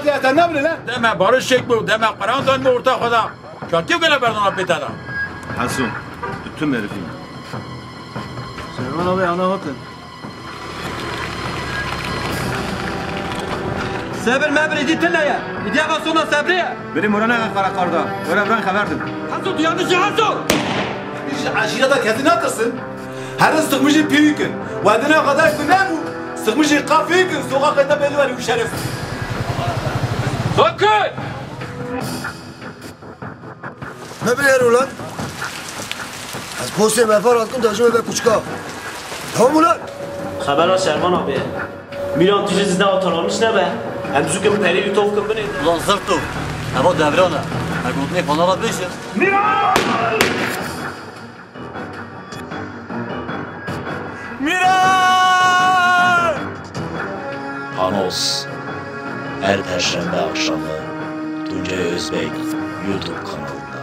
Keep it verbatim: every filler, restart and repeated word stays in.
Te ne bilin, he? Deme barışêk bû, deme qeran dan bi orta xwe da. Çatî gele berdana pê te da. Heso, tu merivî. Şervan abi, ana hatin. Sebir mebir, îdî tune ye. Îdî eva sona sebrê ye. Birî murane xerakar da. Were biran xeber din. Heso, tu yanlış Heso. Ji eşîreta kezî natirsin. Herin sixmijî pîwî kin. Wedina xwe dayî ku nebû. Sixmijî qafî kin. Soqa qeyta bêli werî û şeref. Bakın! Me bi êr ulan. Ez postê me far hatkim da ji me ve kuçka. Tamam ulan. Xebera Şervan abi. Mîran tu jî zida otonomîş nebe. Em zû kim perî û tof kim binê. Ulan zirto. Eva devran e. Her gotinê fanala bêje. Mîran! Panos. Her perşembe akşamı Tuncay Özbek YouTube kanalında.